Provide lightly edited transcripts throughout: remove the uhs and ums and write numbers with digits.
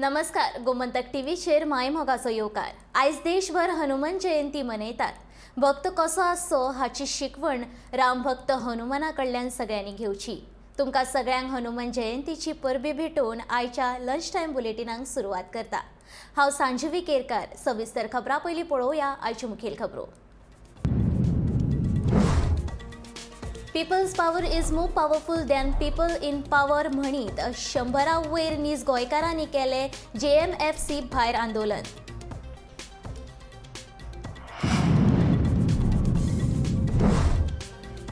नमस्कार, गोमंतक टीव्हीचेर माय मोगाचो येवकार. आयज देशभर हनुमान जयंती मनयतात. भक्त कसो आसचो हाची शिकवण रामभक्त हनुमाना कडल्यान सगळ्यांनी घेवची. तुमकां सगळ्यांक हनुमान जयंतीची परबी भेटोवन आयच्या लंच टायम बुलेटिनाक सुरवात करता. हांव सांजवी केरकार. सविस्तर खबरां पयलीं पळोवया आयच्यो मुखेल खबरो. People's power is more powerful than people in power म्हणीत 100 वयर नीज गोंयकारांनी केले जेएमएफसी भायर आंदोलन.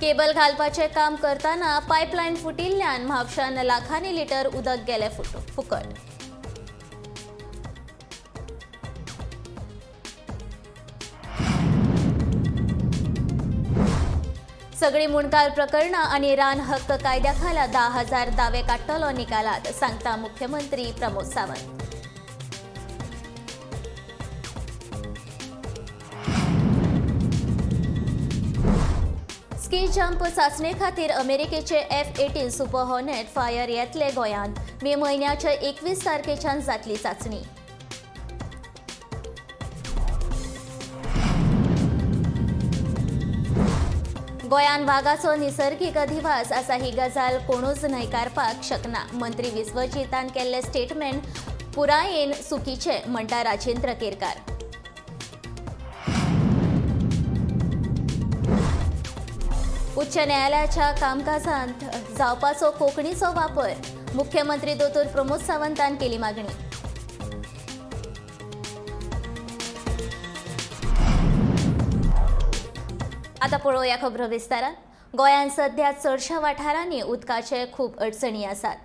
केबल घालपाचें काम करतना पायपलायन फुटिल्ल्यान म्हापशान लाखांनी लिटर उदक गेलें फुकट. सगळी मुंडकार प्रकरणां आनी रान हक्क कायद्या खाला 10,000 दावे काडटलो निकालात, सांगता मुख्यमंत्री प्रमोद सावंत. स्की जंप चांचणे खातीर अमेरिकेचे F-18 super hornet fire येतले गोंयांत. मे म्हयन्याच्या 21 तारखेच्यान जातली चांचणी. गोंयांत वागाचो निसर्गीक अधिवास आसा ही गजाल कोणूच न्हयकारपाक शकना. मंत्री विश्वजीतान केल्ले स्टेटमेंट पुरायेन चुकीचें, म्हणटा राजेंद्र केरकार. उच्च न्यायालयाच्या कामकाजांत जावपाचो कोंकणीचो वापर, मुख्यमंत्री दोतोर प्रमोद सावंतान केली मागणी. आता पळोवया खबरो विस्तारान. गोंयांत सध्या चडश्या वाठारांनी उदकाचे खूब अडचणी आसात.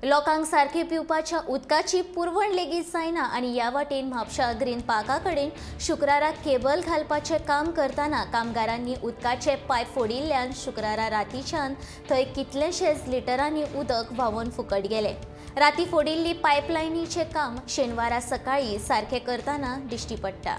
लोकांक सारकी पिवपाच्या उदकाची पुरवण लेगीत जायना आनी ह्या वाटेन म्हापशा ग्रीन पार्का कडेन शुक्रारा केबल घालपाचें काम करतना कामगारांनी उदकाचे पायप फोडिल्ल्यान शुक्रारा रातीच्यान थंय कितलेशेच लिटरांनी उदक व्हांवून फुकट गेलें. राती फोडिल्ली पायपलायनीचें काम शेनवारा सकाळीं सारकें करतना दिश्टी पडटा.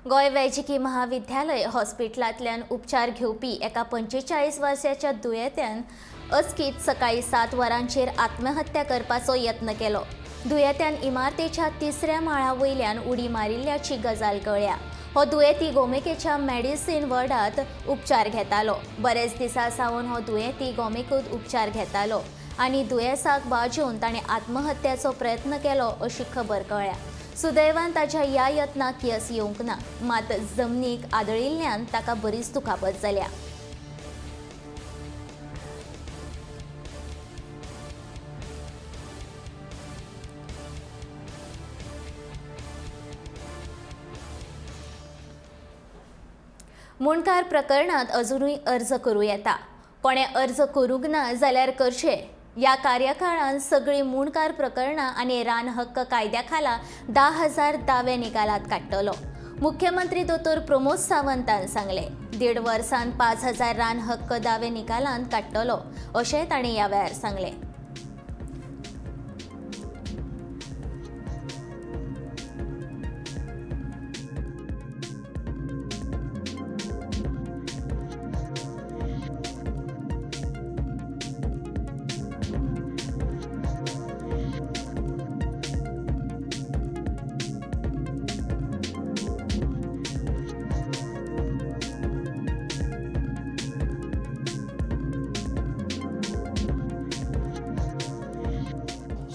गोंय वैजकी महाविद्यालय हॉस्पिटलांतल्यान उपचार घेवपी एका 45 वर्साच्या दुयेंत्यान अचकीत सकाळीं 7 वरांचेर आत्महत्या करपाचो यत्न केलो. दुयेंत्यान इमारतीच्या 3ऱ्या माळा वयल्यान उडी मारिल्ल्याची गजाल कळ्ळ्या. हो दुयेंती गोमेकेच्या मेडिसीन वॉर्डांत उपचार घेतालो. बरेच दिसां सावन हो दुयेंती गोमेकूत उपचार घेतालो आनी दुयेंसाक वाजेवन ताणें आत्महत्याचो प्रयत्न केलो अशी खबर कळ्ळ्या. सुदैवान ताच्या ह्या यत्नाक येस येवंक ना, मात जमनीक आदळिल्ल्यान ताका बरीच दुखापत जाल्या. मुंडकार प्रकरणांत अजुनूय अर्ज करूं येता. कोणें अर्ज करूंक ना जाल्यार करचे. ह्या कार्यकाळांत सगळीं मुंडकार प्रकरणां आनी रान हक्क कायद्या खाला 10,000 दावे निकालात काडटलो, मुख्यमंत्री दोतोर प्रमोद सावंतान सांगलें. 1.5 वर्सांत 5,000 रान हक्क दावे निकालांत काडटलो अशें ताणें ह्या वेळार सांगलें.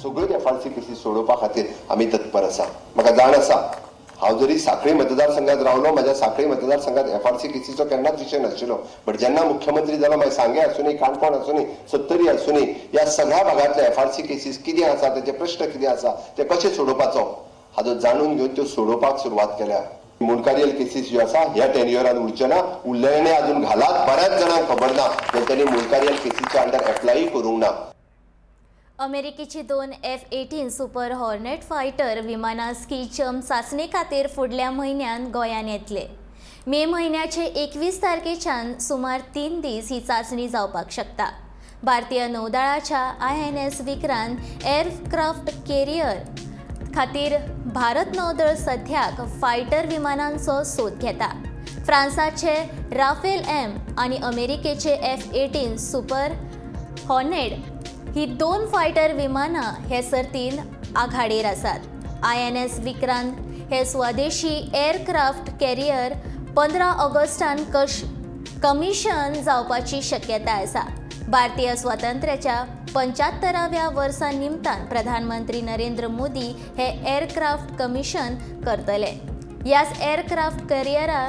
सगळ्यो एफआरसी केसी सोडोवपा खातीर आमी तत्पर आसा. म्हाका जाण आसा, हांव जरी साखळी मतदारसंघात रावलो, म्हज्या साखळी मतदारसंघात एफआरसी केसीचो केन्नाच विशय नाशिल्लो. बट जेन्ना मुख्यमंत्री जालो, मागीर सांगें आसूनी, काणकोण आसूनी, सत्तरी आसूनी, ह्या सगळ्या भागांतले एफआरसी केसीस कितें आसा, तेचे प्रश्न कितें आसा, ते कशे सोडोवपाचो हाजो जाणून घेवन त्यो सोडोवपाक सुरवात केल्या. मुंडकारियल केसीस ज्यो आसा ह्या टेन्युअरान उरच्यो ना, उरलेले अजून घालात. बऱ्याच जाणांक खबर ना, तेंच्यांनी मुंडकारियल केसीच्या अंडर एप्लाय करूंक ना. अमेरिकेची 2 F-18 super hornet fighter विमानां स्की जम्प चांचणे खातीर फुडल्या म्हयन्यांत गोंयांत येतले. मे म्हयन्याचे 21 तारखेच्यान सुमार 3 दीस ही चांचणी जावपाक शकता. भारतीय नौदळाच्या INS Vikrant aircraft carrier खातीर भारत नौदळ सध्याक फायटर विमानांचो सोद घेता. फ्रांसाचे राफेल एम आनी अमेरिकेचे F-18 super hornet ही 2 फायटर विमानां हे सर्तीन आघाडीर आसात. INS Vikrant हे स्वदेशी एअरक्राफ्ट कॅरियर 15 ऑगस्टान कमिशन जावपाची शक्यताय आसा. भारतीय स्वातंत्र्याच्या 75व्या वर्सा निमतान प्रधानमंत्री नरेंद्र मोदी हे एअरक्राफ्ट कमिशन करतले. ह्याच एअरक्राफ्ट कॅरियरा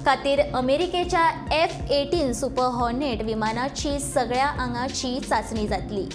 खातीर अमेरिकेच्या F-18 super hornet विमानाची सगळ्या आंगाची चांचणी जातली.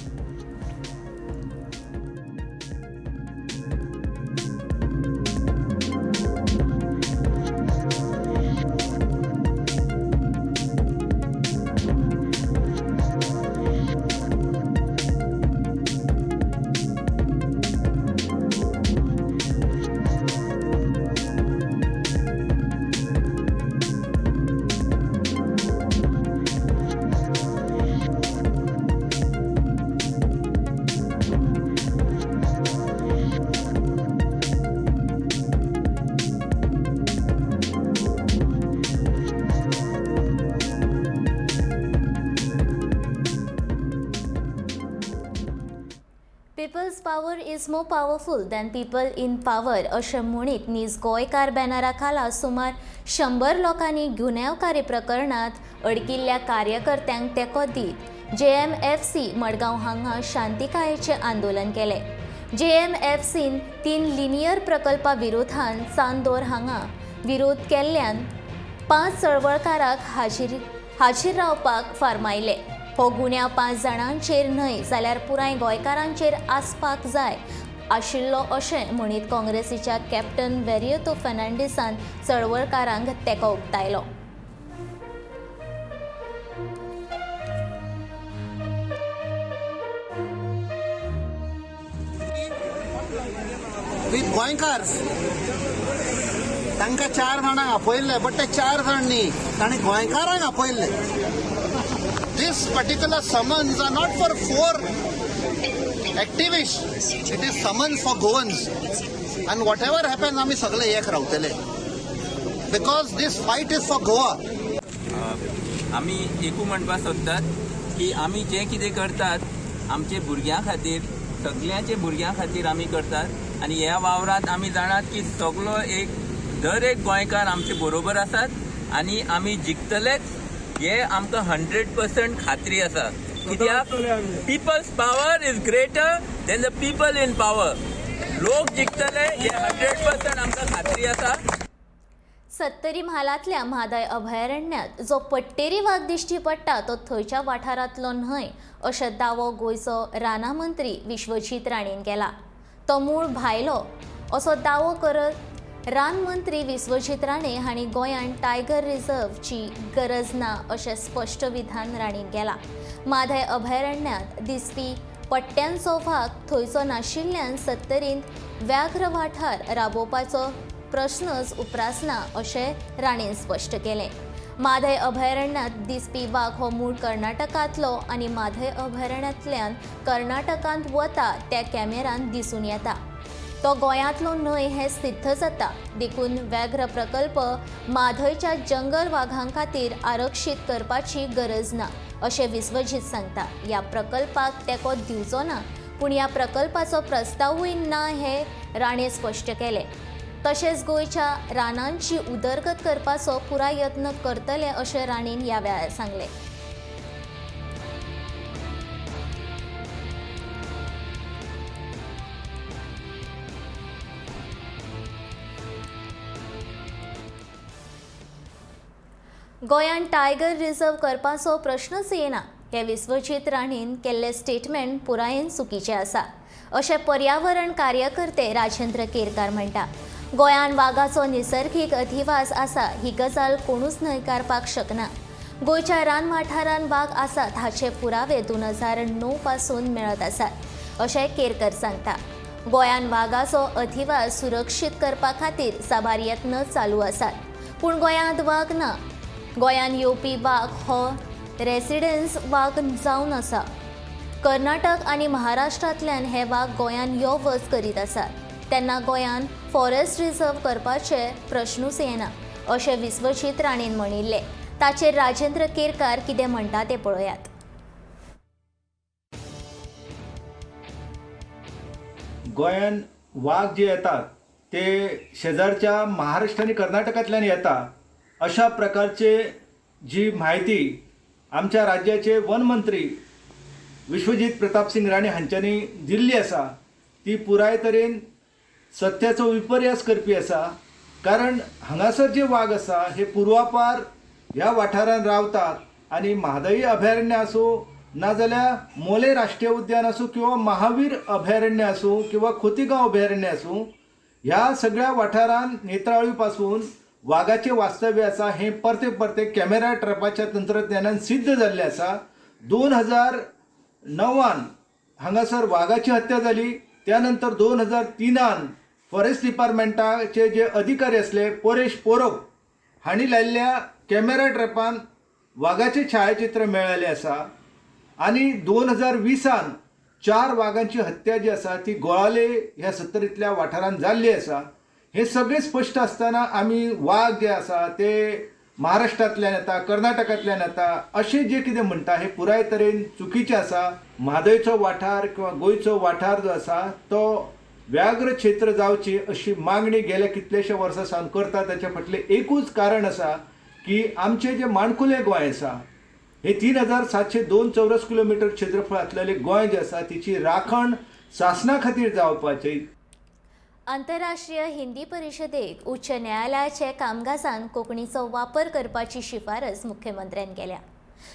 People's power is more powerful than people in power अशें म्हणीत नीज गोंयकार बॅनरा खाला सुमार 100 लोकांनी गुन्यांवकारी प्रकरणांत अडकिल्ल्या कार्यकर्त्यांक तेंको दीत JMFC Madgaon हांगा शांतिकायेचें आंदोलन केलें. JMFCन 3 लिनियर प्रकल्पा विरोधान चांदोर हांगा विरोध केल्ल्यान 5 चळवळकारांक हाजीर रावपाक फर्मायलें. हो गुन्यांव 5 जाणांचेर न्हय जाल्यार पुराय गोंयकारांचेर आसपाक जाय आशिल्लो अशें म्हणीत काँग्रेसीच्या कॅप्टन वेरियतो फर्नांडीसान चळवळकारांक तेंको उक्तायलो. विथ गोंयकार तांकां 4 जाणांक आपयल्ले, बट ते 4 जाण न्ही, तांणी गोंयकारांक आपयल्ले. This particular summons are not for 4 activists. It is summons for Goans. And whatever happens, आमी सगळे एक रावतले. Because this fight is for Goa. आमी एकू म्हणपाक सोदतात की आमी जें कितें करतात आमचे भुरग्यां खातीर, सगळ्यांचे भुरग्यां खातीर आमी करतात. आनी ह्या वावरांत आमी जाणात की सगलो एक दर एक गोंयकार आमचे बरोबर आसात आनी आमी जिखतलेच हे आमकां 100% खात्री आसा. कित्याक people's power is greater than the people in power. लोक जिखतले हे 100% आमकां खात्री आसा. सत्तरी म्हालांतल्या म्हादय अभयारण्यात जो पट्टेरी वाग दिश्टी पडटा तो थंयच्या वाठारांतलो न्हय अशें दावो गोंयचो रानां मंत्री विश्वजीत राणेन केला. तो मूळ भायलो असो दावो करत रान मंत्री विश्वजीत राणे हांणी गोंयांत टायगर रिझर्वची गरज ना अशें स्पश्ट विधान राणेन केलां. म्हादय अभयारण्यात दिसपी पट्ट्यांचो भाग थंयचो नाशिल्ल्यान सत्तरींत व्याघ्र वाठार राबोवपाचो प्रश्नच उप्रासना अशें राणेन स्पश्ट केलें. म्हादय अभयारण्यात दिसपी वाग हो मूळ कर्नाटकांतलो आनी म्हादय अभयारण्यांतल्यान कर्नाटकांत वता त्या कॅमेरान दिसून येता. तो गोंयांतलो न्हय हें सिद्ध जाता. देखून व्याघ्र प्रकल्प म्हादयच्या जंगल वागां खातीर आरक्षीत करपाची गरज ना अशें विश्वजीत सांगता. ह्या प्रकल्पाक तेंको दिवचो ना, पूण ह्या प्रकल्पाचो प्रस्तावूय ना हें राणे स्पश्ट केलें. तशेंच गोंयच्या रानांची उदरगत करपाचो पुराय यत्न करतले अशें राणेन ह्या वेळार सांगलें. गोंयांत टायगर रिझर्व करपाचो प्रश्नच येना हे विश्वजीत राणेन केल्लें स्टेटमेंट पुरायेन चुकीचें आसा अशें पर्यावरण कार्यकर्ते राजेंद्र केरकार म्हणटा. गोंयांत वागाचो निसर्गीक अधिवास आसा ही गजाल कोणूच न्हयकारपाक शकना. गोंयच्या रान वाठारांत वाग आसात हाचे पुरावे 2009 पासून मेळत आसात. अशें केरकर सांगता. गोंयान वागाचो अधिवास सुरक्षीत करपा खातीर साबार यत्न चालू आसात, पूण गोंयांत वाग ना. गोंयान येवपी वाग हो रेसिडन्स वाग जावन आसा. कर्नाटक आनी महाराष्ट्रांतल्यान हे वाग गोंयान यो वच करीत आसात, तेन्ना गोंयान फॉरेस्ट रिझर्व करपाचे प्रश्नूच येना अशें विश्वजीत राणेन म्हणिल्लें. ताचेर राजेंद्र केरकार कितें म्हणटा तें पळयात. गोंयान वाग जे येतात ते शेजारच्या महाराष्ट्र आनी कर्नाटकांतल्यान येता अशा प्रकारचे जी म्हायती आमच्या राज्याचे वन मंत्री विश्वजीत प्रताप सिंग राणे हांच्यांनी दिल्ली आसा ती पुराय तरेन सत्याचो विपर्यास करपी आसा. कारण हांगासर जे वाग आसा हे पुर्वापार ह्या वाठारांत रावतात आनी म्हादई अभयारण्य आसूं नाजाल्यार मोले राष्ट्रीय उद्यान आसूं किंवा महावीर अभयारण्य आसूं किंवा खोतीगांव अभयारण्य आसूं, ह्या सगळ्या वाठारांत नेत्रावळी पासून वागाचें वास्तव्य आसा हें परते परते कॅमेरा ट्रॅपाच्या तंत्रज्ञानान सिद्ध जाल्लें आसा. 2009 हांगासर वागाची हत्या जाली. त्या नंतर 2003 फॉरेस्ट डिपार्टमेंटाचे जे अधिकारी आसले परेश पोरब हांणी लायिल्ल्या कॅमेरा ट्रॅपान वागाचें छायाचित्र मेळ्ळेलें आसा आनी 2020 4 वागांची हत्या जी आसा ती गोळाले ह्या सत्तरींतल्या वाठारांत जाल्ली आसा. हें सगळें स्पश्ट आसतना आमी वाग जे आसा ते महाराष्ट्रांतल्यान येता, कर्नाटकांतल्यान येता अशें जें कितें म्हणटा हें पुराय तरेन चुकीचें आसा. म्हादयचो वाठार किंवा गोंयचो वाठार जो आसा तो व्याघ्र क्षेत्र जावची अशी मागणी गेल्या कितल्याश्या वर्सां सावन करता. ताच्या फाटलें एकूच कारण आसा की आमचें जें माणकुलें गोंय आसा हे 3702 चौरस किलोमिटर क्षेत्रफळ आसलेलें गोंय जें आसा तिची राखण सासणा खातीर जावपाची. आंतरराष्ट्रीय हिंदी परिशदेक उच्च न्यायालयाचे कामकाजान कोंकणीचो वापर करपाची शिफारस मुख्यमंत्र्यान केल्या.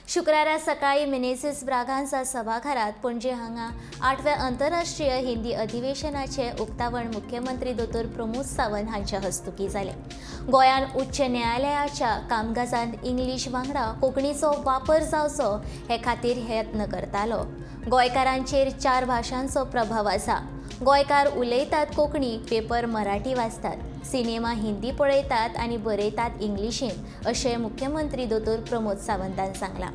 शुक्रारा सकाळी मिनेझिस ब्रागांझा सभाघरात पणजे हांगा 8व्या आंतरराष्ट्रीय हिंदी अधिवेशनाचे उक्तावण मुख्यमंत्री दोतोर प्रमोद सावंत हांच्या हस्तुकीं जालें. गोंयान उच्च न्यायालयाच्या कामकाजांत इंग्लीश वांगडा कोंकणीचो वापर जावचो हे खातीर यत्न करतालो. गोंयकारांचेर 4 भाशांचो प्रभाव आसा. गोंयकार उलयतात कोंकणी, पेपर मराठी वाचतात, सिनेमा हिंदी पळयतात आनी बरयतात इंग्लिशीन अशें मुख्यमंत्री दोतोर प्रमोद सावंतान सांगलां.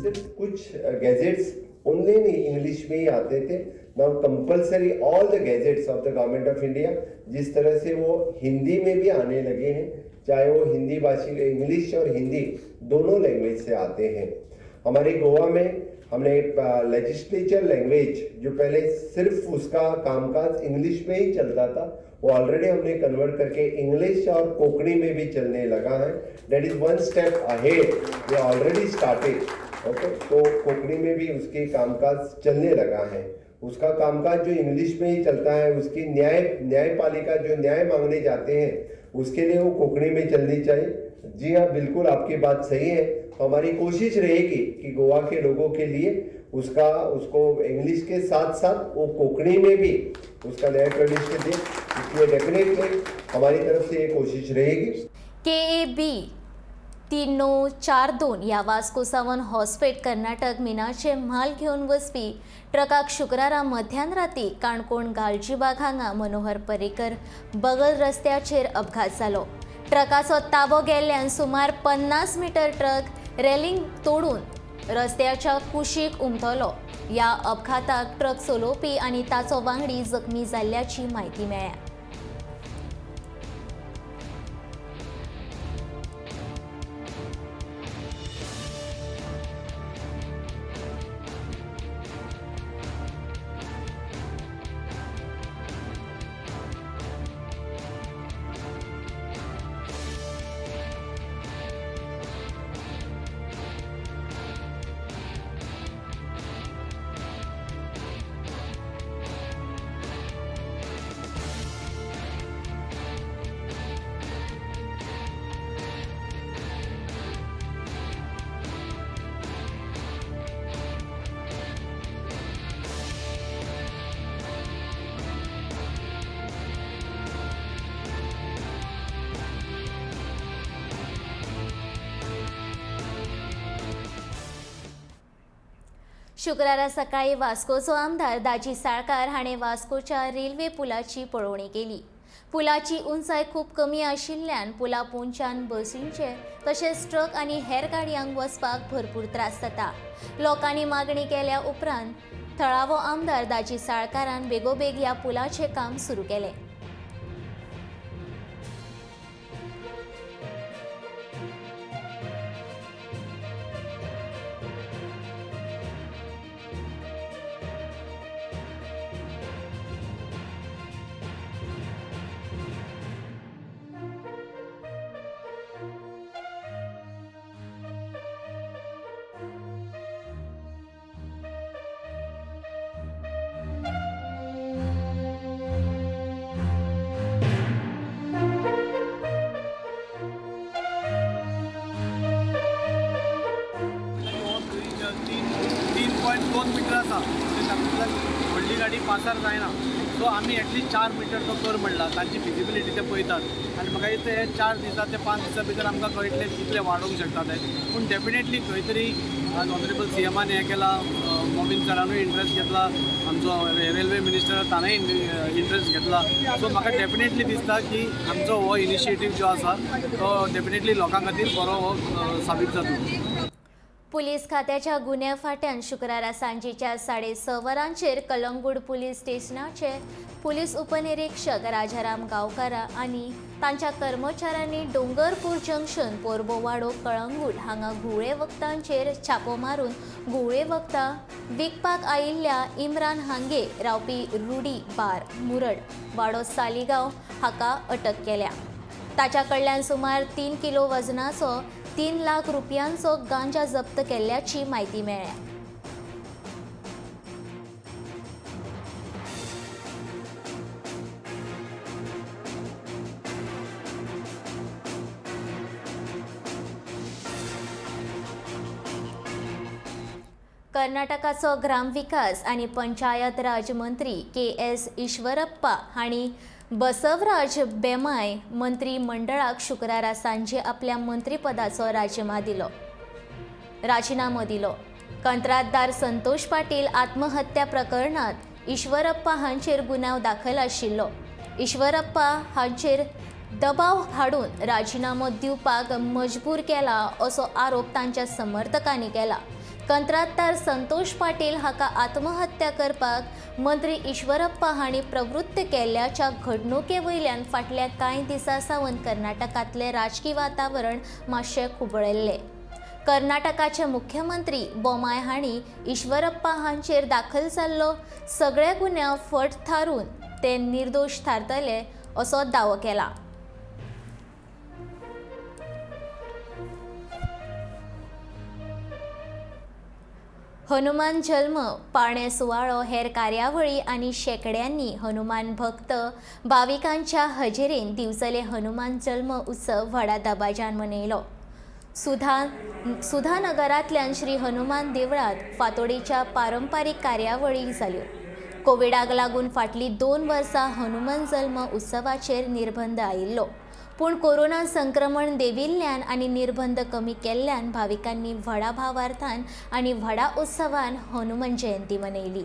सिर्फ कुछ गैजेट्स ओनली इंग्लिश में ही आते थे. Now compulsory all the gazettes of the government of India जिस तरह से वो हिंदी में भी आने लगे हैं, चाहे वो हिंदी भाषी इंग्लिश और हिंदी दोनों लैंग्वेज से आते हैं. हमारे गोवा में हमने लेजिस्लेचर लैंग्वेज जो पहले सिर्फ उसका कामकाज इंग्लिश में ही चलता था वो ऑलरेडी हमने कन्वर्ट करके इंग्लिश और कोंकणी में भी चलने लगा है. That is one step ahead, we already started. Okay, तो कोंकणी में भी उसके कामकाज चलने लगा है. उसका कामकाज जो इंग्लिश में ही चलता है, उसकी न्यायपालिका जो न्याय मांगने जाते हैं उसके लिए वो कोंकणी में चलनी चाहिए. जी हाँ, बिल्कुल आपकी बात सही है. तो हमारी कोशिश रहेगी कि गोवा के लोगों के लिए उसका उसको इंग्लिश के साथ साथ वो कोंकणी में भी उसका न्याय प्रवेश दे, इसलिए डेफिनेटली हमारी तरफ से ये कोशिश रहेगी. KAB 3942 ह्या वास्को सावन हॉस्पेट कर्नाटक मिनाचे म्हाल घेवन वचपी ट्रकाक शुक्रारा मध्यान राती काणकोण गालजीबाग हांगा मनोहर पर्रीकर बगल रस्त्याचेर अपघात जालो. ट्रकाचो ताबो गेल्ल्यान सुमार 50 मिटर ट्रक रेलिंग तोडून रस्त्याच्या कुशीक उमथलो. ह्या अपघाताक ट्रक चलोवपी आनी ताचो वांगडी जखमी जाल्ल्याची म्हायती मेळ्ळ्या. शुक्रारा सकाळी वास्कोचो आमदार दाजी साळकार हाणें वास्कोच्या रेल्वे पुलाची पळोवणी केली. पुलाची उंचाय खूब कमी आशिल्ल्यान पुला पोंच्यान बसींचे तशेंच ट्रक आनी हेर गाडयांक वचपाक भरपूर त्रास जाता. लोकांनी मागणी केल्या उपरांत थळावो आमदार दाजी साळकारान बेगोबेग ह्या पुलाचें काम सुरू केलें. .2 मिटर आसा, तातूंतल्यान व्हडली गाडी पासार जायना. सो आमी एटलिस्ट 4 मिटर तो कर म्हणला, तांची फिजिबिलिटी ते पळयतात आनी म्हाका दिसता हे 4 दिसा ते 5 दिसां भितर आमकां कळटलें कितले वाडोवंक शकता ते. पूण डेफिनेटली खंय तरी आज ऑनरेबल सी एमान हें केलां, मोबीन सरानूय इंट्रस्ट घेतला, आमचो रेल्वे मिनिस्टर ताणेंय इंट्रस्ट घेतला. सो म्हाका डेफिनेटली दिसता की आमचो हो इनिशिएटीव जो आसा तो डेफिनेटली लोकां खातीर बरो हो साबीत जातलो. पुलीस खात्याच्या गुन्यांव फांट्यान शुक्रारा सांजेच्या 6:30 वरांचेर कलंगूट पुलीस स्टेशनाचे पुलीस उपनिरीक्षक राजाराम गांवकारा आनी तांच्या कर्मचाऱ्यांनी डोंगरपूर जंक्शन पोरबोवाडो कळंगूट हांगा घुंवळे वखदांचेर छापो मारून घुंवळे वखदां विकपाक आयिल्ल्या इम्रान हांगे रावपी रुडी बार मुरड वाडो सालिगांव हाका अटक केल्या. ताच्या कडल्यान सुमार 3 किलो वजनाचो 3 लाख रुपयांचो गांजा जप्त केल्ल्याची म्हायती मेळ्ळ्या. कर्नाटकाचो ग्रामविकास आनी पंचायत राज मंत्री के.एस. ईश्वरप्पा हांणी बसवराज बेमाय मंत्रीमंडळाक शुक्रारा सांजे आपल्या मंत्रीपदाचो राजिनामो दिलो. कंत्राटदार संतोष पाटील आत्महत्या प्रकरणात ईश्वरप्पा हांचेर गुन्यांव दाखल आशिल्लो. ईश्वरप्पा हांचेर दबाव हाडून राजिनामो दिवपाक मजबूर केला असो आरोप तांच्या समर्थकांनी केला. कंत्राटदार संतोष पाटील हाका आत्महत्या करपाक मंत्री ईश्वरप्पा हांणी प्रवृत्त केल्ल्याच्या घडणुके वयल्यान फाटल्या कांय दिसां सावन कर्नाटकांतलें राजकी वातावरण मातशें खुबळिल्लें. कर्नाटकाचे मुख्यमंत्री बोमाय हांणी ईश्वरप्पा हांचेर दाखल जाल्लो सगळे गुन्यांव फट थारून ते निर्दोश थारतले असो दावो केला. हनुमान जल्म पाळणे सुवाळो हेर कार्यावळी आनी शेंकड्यांनी हनुमान भक्त भाविकांच्या हजेरेन दिवचले हनुमान जल्म उत्सव व्हडा दबाज्यान मनयलो. सुधानगरांतल्यान श्री हनुमान देवळांत फांतोडेच्या पारंपारीक कार्यावळी जाल्यो. कोविडाक लागून फाटलीं 2 वर्सां हनुमान जल्म उत्सवाचेर निर्बंध आयिल्लो, पूण कोरोना संक्रमण देंविल्ल्यान आनी निर्बंध कमी केल्ल्यान भाविकांनी व्हडा भावार्थान आनी व्हडा उत्सवान हनुमान जयंती मनयली.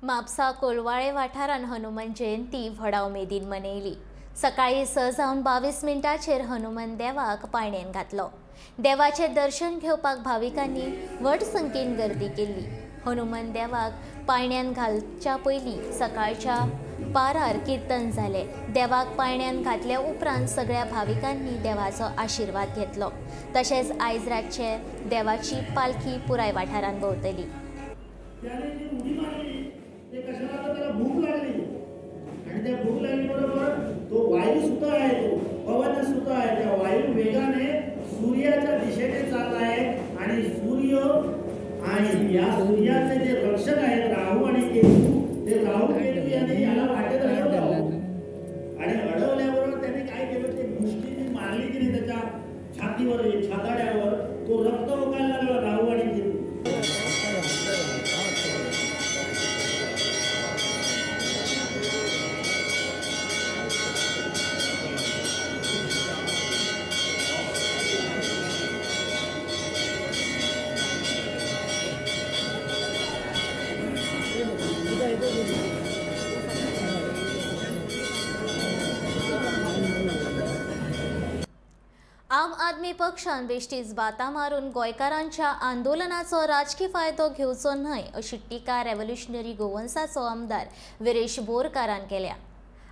म्हापसा कोलवाळे वाठारान हनुमान जयंती व्हडा उमेदीन मनयली. सकाळी 6:22 हनुमान देवाक पाळणेन घातलो. देवाचें दर्शन घेवपाक भाविकांनी व्हड संख्येन गर्दी केल्ली. हनुमान देवाक पाळण्यान घालच्या पयलीं सकाळच्या पारार कीर्तन जालें. देवाक पाळण्यान घातल्या उपरांत सगळ्या भाविकांनी देवाचो आशिर्वाद घेतलो. तशेंच आयज रातचे देवाची पालखी पुराय वाठारांत भोंवतली. त्याने जी उडी मारली ते कशाला, तर त्याला भूक लागली आणि त्या भूक लागली बरोबर तो वायू सुद्धा आहे, तो पवन सुद्धा आहे, त्या वायू वेगाने सूर्याच्या दिशेने चालला आहे आणि सूर्य आणि या सूर्याचे जे रक्षक आहेत राहू आणि केतू, ते राहू केतू यांनी याला वाटेत अडवलं आणि अडवल्याबरोबर त्याने काय केलं, ते मुष्टीने मारली की नाही त्याच्या छातीवर, छाताड्यावर, तो रक्त ओकायला लागला राहू आणि केतू. आम आदमी पक्षान बेश्टीच बाता मारून गोंयकारांच्या आंदोलनाचो राजकी फायदो घेवचो न्हय अशी टिका रेव्होल्युशनरी गोवन्साचो आमदार विरेश बोरकारान केल्या.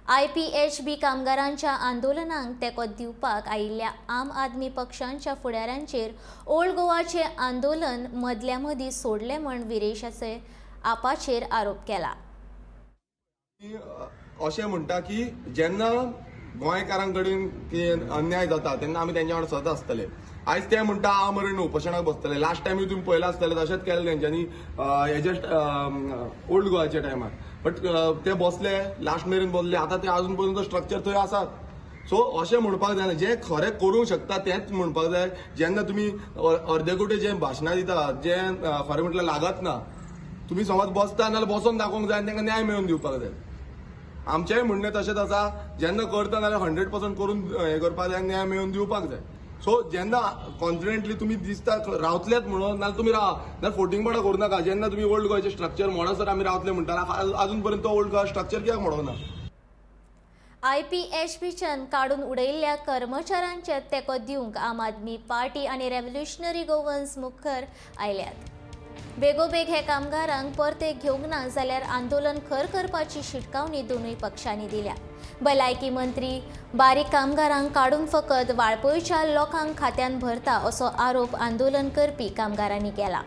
IPHB कामगारांच्या आंदोलनाक तेंको दिवपाक आयिल्ल्या आम आदमी पक्षांच्या फुडाऱ्यांचेर ओल्ड गोवाचें आंदोलन मदल्या मदीं सोडलें म्हण विरेशाचे आपाचेर आरोप केला. अशें म्हणटा की जेन्ना गोंयकारां कडेन कितें अन्याय जाता तेन्ना आमी तेंच्या वांगडा सदांच आसतले. आयज ते म्हणटा आमरण उपोशणाक बसतले. लास्ट टायमूय तुमी पळयलां आसतलें, तशेंच केलें तेंच्यांनी हेजे ओल्ड गोवाच्या टायमार. बट ते बसले, लास्ट मेरेन बसले. आतां ते अजून पर्यंत स्ट्रक्चर थंय आसात. सो अशें म्हणपाक जायना, जें खरें करूंक शकता तेंच म्हणपाक जाय. जेन्ना तुमी अर्देकुटे जें भाशणां दिता, जें खरें म्हटल्यार लागत ना, तुमी समज बसता नाल्यार बसोन दाखोवंक जाय आनी तांकां न्याय मेळोवन दिवपाक जाय. आमचेंय म्हणणें तशेंच आसा, जेन्ना करता जाल्यार 100% करून हें करपाक जाय, न्याय मेळोवन दिवपाक जाय. सो जेन्ना कॉन्फिडंटली तुमी दिसता रावतलेच म्हणून, नाल्यार तुमी रावा, नाल्यार फोटिंग पडा करूं नाका. जेन्ना तुमी ओल्ड गोवाचें स्ट्रक्चर मोडसर आमी रावतले म्हणटा, अजून पर्यंत तो ओल्ड गोवा स्ट्रक्चर कित्याक मोडना? IPHBच्यान काडून उडयिल्ल्या कर्मचाऱ्यांचे तेंको दिवंक आम आदमी पार्टी आनी रेव्होल्युशनरी गोवन्स मुखार आयल्यात. बेगोबेग हे कामगारांक परते घेवंक ना जाल्यार आंदोलन खर करपाची शिटकावणी दोनूय पक्षांनी दिल्या. भलायकी मंत्री बारीक कामगारांक काडून फकत वाळपयच्या लोकांक खात्यान भरता असो आरोप आंदोलन करपी कामगारांनी केला.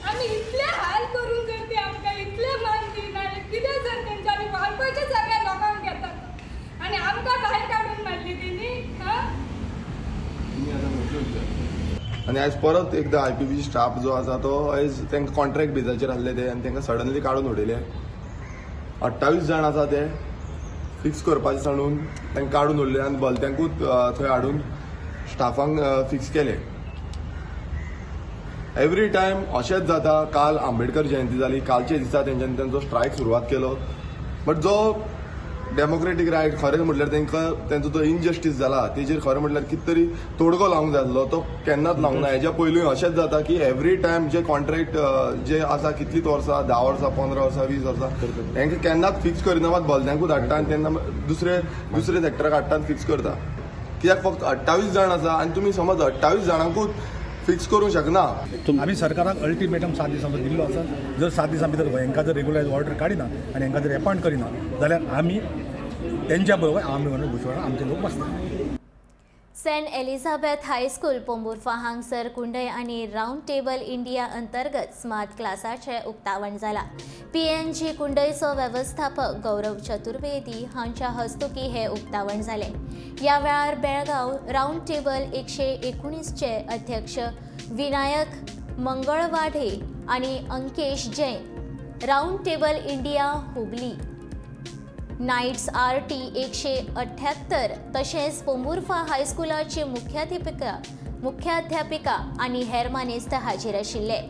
आमी इतले हाल करून जर ते आमकां इतले मान दिना, कितें जर तेंच्यांनी वाळपयच्या सगळ्या लोकांक घेतात आनी आमकां भायर काडून मारली तेणी. हां, आनी आयज परत एकदां IPB staff जो आसा तो आयज तांकां कॉन्ट्रॅक्ट बेजाचेर आसले ते आनी तांकां सडनली काडून उडयले. 28 जाण आसा ते फिक्स करपाचे सांडून तांकां काडून उडले आनी भलत्यांकूच थंय हाडून स्टाफांक फिक्स केले. एवरी टायम अशेंच जाता. काल आंबेडकर जयंती जाली, कालचे दिसा तेंच्यांनी तेंचो स्ट्रायक सुरवात केलो. बट जो डेमोक्रेटीक रायट खरें म्हटल्यार तांकां तेंचो जो इनजस्टीस जाला तेजेर खरें म्हटल्यार कितें तरी तोडगो लावंक जाय आसलो, तो केन्नाच लावंक ना. हेज्या पयलूय अशेंच जाता की एवरी टायम जे कॉन्ट्रॅक्ट जे आसा कितलींच वर्सां, 10 वर्सां, 15 वर्सां, 20 वर्सां, तांकां केन्नाच फिक्स करिना, मात भलत्यांकूच हाडटा आनी तेन्ना दुसरे दुसरे सेक्टराक हाडटा आनी फिक्स करता. कित्याक फक्त 28 जाण आसा आनी तुमी समज 28 जाणांकूच फिक्स करूंक शकना. आमी सरकाराक अल्टिमेटम 7 दिसां भितर दिल्लो आसा. जर 7 दिसां भितर हेंकां जर रेगुलरायज ऑर्डर काडिना आनी हेंकां जर एपॉयंट करिना जाल्यार आमी तेंच्या बरोबर आमी म्हणून घुसवणा आमचे लोक बसता. सेंट एलिझाबेथ हायस्कूल पोंबुर्फा हांगसर कुंडय आनी रावंड टेबल इंडिया अंतर्गत स्मार्ट क्लासाचें उक्तावण जाला. PNG कुंडयचो वेवस्थापक गौरव चतुर्वेदी हांच्या हस्तुकी हें उक्तावण जालें. ह्या वेळार बेळगांव रावंड टेबल 119चे अध्यक्ष विनायक मंगळवाढे आनी Ankesh Jain, round table India Hubli, knights RT 178 तशेंच पोंबुर्फा हायस्कुलाची मुख्याध्यापिका आनी हेर मानेस्त हाजीर आशिल्ले.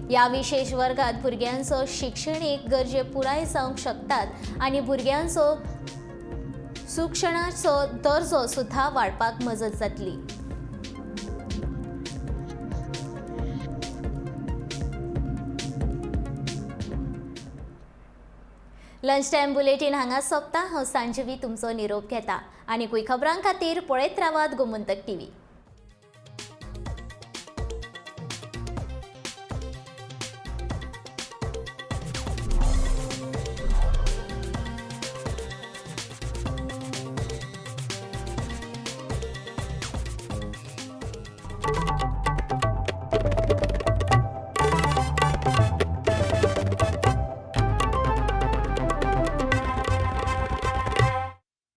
ह्या विशेष वर्गात भुरग्यांचो शिक्षणीक गरजे पुराय जावंक शकतात आनी भुरग्यांचो सुक्षणाचो दर्जो सुद्दां वाडपाक मजत जातली. लंच टायम बुलेटीन हांगा सोंपता. हांव सांजवी तुमचो निरोप घेता आनी खबरां खातीर पळयत रावात गोमंतक टीव्ही.